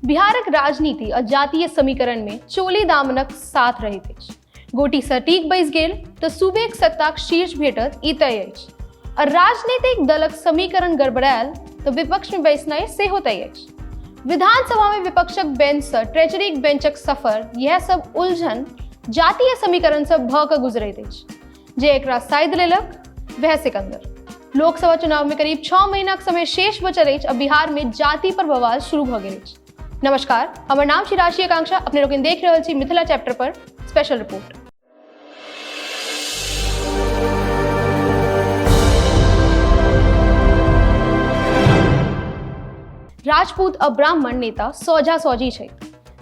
बिहारक राजनीति आ जातीय समीकरण में चोली दामनक साथ रहैत अछि। गोटी सटीक बैस गेल तऽ सूबेक सत्ताक शीर्ष भेटत, ई तय अछि आ राजनीतिक दलक समीकरण गड़बड़ायल तऽ विपक्ष में बैसनाइ सेहो तय अछि। विधानसभा में विपक्षक बेंच सँ ट्रेजरीक बेंचक सफर, यह सब उलझन जातीय समीकरण सँ भऽ कऽ गुजरैत अछि। जे एकरा साइद लेलक वएह सिकंदर। लोकसभा चुनाव में करीब 6 महीनाक समय शेष बचल अछि आ बिहार में जाति पर बवाल शुरू भऽ गेल अछि। नमस्कार, हमर नाम छी राशि आकांक्षा, अपने लोकनि देख रहल छी मिथिला चैप्टर पर स्पेशल रिपोर्ट। राजपूत आ ब्राह्मण नेता सोझा सोझी छै।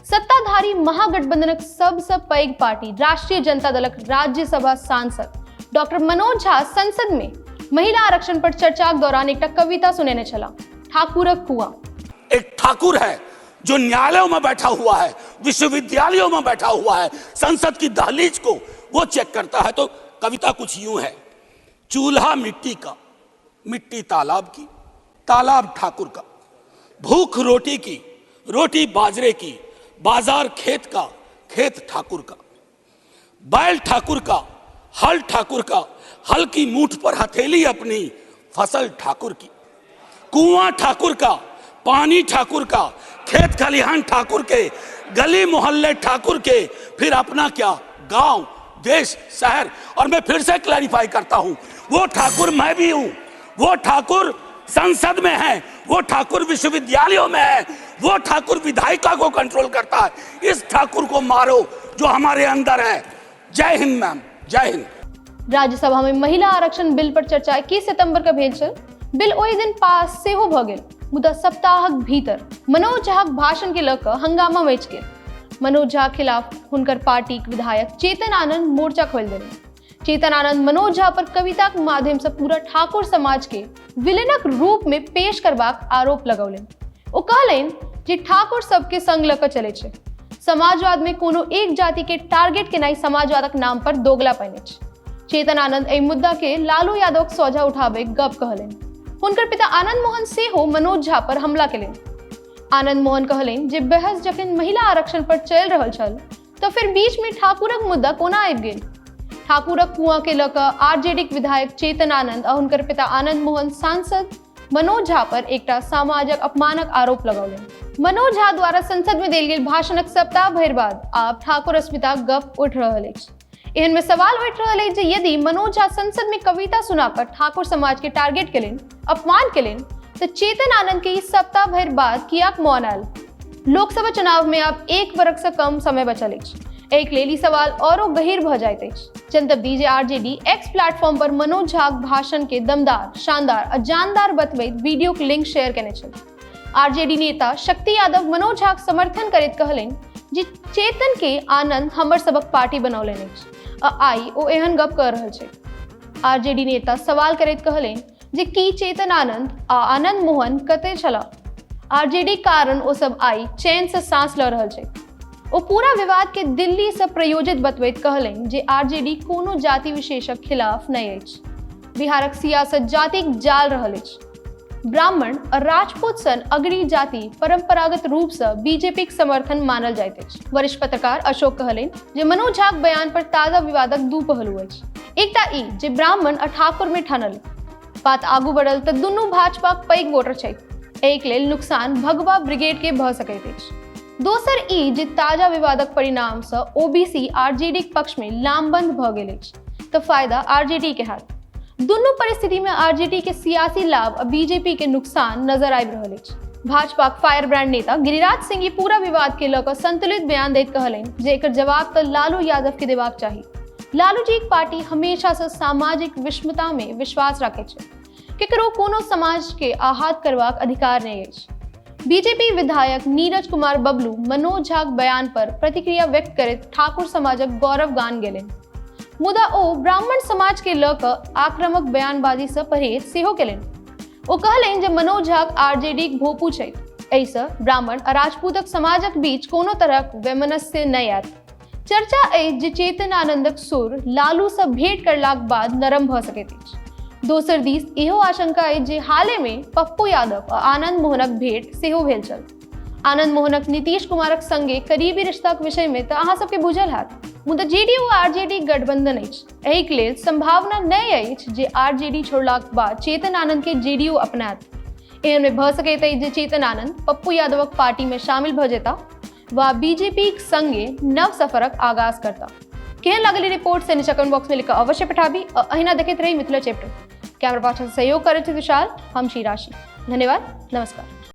सत्ताधारी महागठबंधनक सबसँ पैघ पार्टी राष्ट्रीय जनता दलक राज्यसभा सांसद डॉक्टर मनोज झा संसद में महिला आरक्षण पर चर्चाक दौरान एकटा कविता सुनेने छलाह, ठाकुरक कुआं। एक ठाकुर है जो न्यायालयों में बैठा हुआ है, विश्वविद्यालयों में बैठा हुआ है, संसद की दहलीज को वो चेक करता है। तो कविता कुछ यूं है, चूल्हा मिट्टी का, मिट्टी तालाब की, तालाब ठाकुर का, भूख रोटी की, रोटी बाजरे की, बाजार खेत का, खेत ठाकुर का, बैल ठाकुर का, हल ठाकुर का, हल की मूठ पर हथेली अपनी, फसल ठाकुर की, कुआं ठाकुर का, पानी ठाकुर का, खेत खलिहान ठाकुर के, गली मोहल्ले ठाकुर के, फिर अपना क्या, गांव देश शहर। और मैं फिर से क्लैरिफाई करता हूं, वो ठाकुर मैं भी हूं, वो ठाकुर संसद में है, वो ठाकुर विश्वविद्यालयों में है, वो ठाकुर विधायिका को कंट्रोल करता है। इस ठाकुर को मारो जो हमारे अंदर है। जय हिंद मैम, जय हिंद। राज्यसभा में महिला आरक्षण बिल पर चर्चा 21 सितंबर के भेल छल। बिल ओहि दिन पास सेहो भऽ गेल, मुदा सप्ताहक भीतर मनोज झाक भाषण के लऽ कऽ हंगामा मचि गेल। मनोज झा खिलाफ हुनकर पार्टीक विधायक चेतन आनंद मोर्चा खोलि देलनि। चेतन आनंद मनोज झा पर कविताक माध्यम से पूरा ठाकुर समाज के विलेनक रूप में पेश करबाक आरोप लगौलनि। ओ कहलनि जे ठाकुर सबके संग लऽ कऽ चलै छै। समाजवाद में कोनो एक जाति के टारगेट केनाइ समाजवादक नाम पर दोगलापन अछि। चेतन आनंद एहि मुद्दा के लालू यादवक सोझा उठाबै गप कहलनि। हुनकर पिता आनंद मोहन सेहो मनोज झा पर हमला केलनि। आनंद मोहन कहलनि जे बहस जखन महिला आरक्षण पर चलि रहल छल तऽ फिर बीच में ठाकुरक मुद्दा कोना आबि गेल। ठाकुरक कुआं के लऽ कऽ आरजेडीक विधायक चेतन आनंद आ हुनकर पिता आनंद मोहन सांसद मनोज झा पर एकटा सामाजिक अपमानक आरोप लगौलनि। मनोज झा द्वारा संसद में देल गेल भाषणक सप्ताह भरि बाद आब ठाकुर अस्मिताक गप उठि रहल अछि। एहन में सवाल उठि रहल अछि जे यदि मनोज झा संसद में कविता सुनाकर ठाकुर समाज के टारगेट केलनि, अपमान केलनि, तऽ चेतन आनंद के ई सप्ताह भरि बाद कियाक मौन आयल? लोकसभा चुनाव में आब 1 बरख से कम समय बचल अछि। एहिके लेल ई सवाल औरो गहीर भऽ जाइत अछि। जनतब दी जे आरजेडी एक्स प्लेटफॉर्म पर मनोज झाक भाषण के दमदार, शानदार आ जानदार बतबैत वीडियो के लिंक शेयर केने छल। आरजेडी नेता शक्ति यादव मनोज झाक समर्थन करैत कहलनि जे चेतन के आनंद हमर सबक पार्टी बनौलनि अछि आ आइ ओ एहन गप कऽ रहल छथि। आरजेडी नेता सवाल करैत कहलनि जे की चेतन आनंद आ आनंद मोहन कतय छलाह? आरजेडी कारण ओ सब आइ चैन से सांस लऽ रहल छथि। ओ पूरा विवाद के दिल्ली से प्रयोजित बतबैत कहलनि जे आरजेडी कोनो जाति विशेषक खिलाफ नहि अछि। बिहारक सियासत जातिक जाल रहल अछि। ब्राह्मण आ राजपूत सन अग्रणी जाति परंपरागत रूप से बीजेपीक समर्थन मानल जाइत अछि। वरिष्ठ पत्रकार अशोक कहलनि जे मनोज झाक बयान पर ताजा विवादक दू पहलू अछि। एकटा ई जे ब्राह्मण आ ठाकुर में ठानल बात आगू बढ़ल तऽ दुनू भाजपाक पैघ वोटर छथि। एहिके लेल नुकसान भगवा ब्रिगेड के भऽ सकैत अछि। दोसर ई जे ताजा विवादक परिणाम सँ ओबीसी आरजेडीक पक्ष में लामबंद भऽ गेल अछि तऽ फायदा आरजेडी के हैत। दुनू परिस्थिति में आरजेडी के सियासी लाभ आ बीजेपी के नुकसान नजर आबि रहल अछि। भाजपाक फायर ब्रांड नेता गिरिराज सिंह ई पूरा विवाद के लऽ कऽ संतुलित बयान दैत कहलनि जे एकर जवाब तऽ लालू यादव के देबाक चाही। लालू जीक पार्टी हमेशा सँ सामाजिक विषमता में विश्वास राखैत छै। केकरो कोनो समाज के आहत करबाक अधिकार नहि अछि। बीजेपी विधायक नीरज कुमार बबलू मनोज झाक बयान पर प्रतिक्रिया व्यक्त करैत ठाकुर समाजक गौरव गान गेलनि। मुदा ओ ब्राह्मण समाज के लऽ कऽ आक्रामक बयानबाजी सँ परहेज सेहो केलनि। ओ कहलनि जे मनोज झाक आरजेडीक भोपू छथि। एहिसँ ब्राह्मण आ राजपूतक समाजक बीच कोनो तरहक वैमनस्य नहि आयत। चर्चा अछि जे चेतन आनंदक सुर लालू सँ भेंट करलाक बाद नरम भऽ सकैत अछि। दोसर दिस इहो आशंका अछि जे हाले में पप्पू यादव आ आनंद मोहनक भेंट सेहो भेल छल। आनंद मोहनक नीतीश कुमारक संगे करीबी रिश्ताक विषय में तऽ अहाँ सबके बुझल हैत, मुदा जेडीयू आ आरजेडी गठबंधन अछि। एहिके लेल संभावना नहि अछि जे आरजेडी छोड़लाक बाद चेतन आनंद के जेडीयू अपनायत। एहन में भऽ सकैत अछि जे चेतन आनंद पप्पू यादवक पार्टी में शामिल भऽ जेता वा बीजेपीक संगे नव सफरक आगाज करता। केहन लागल ई रिपोर्ट से नीचा कमेंट बॉक्स में लिख कऽ अवश्य पठाबी आ अहिना देखैत रही मिथिला चैप्टर। कैमरा पाछाँ सहयोग करैत छथि विशाल, हम श्री राशि। धन्यवाद, नमस्कार।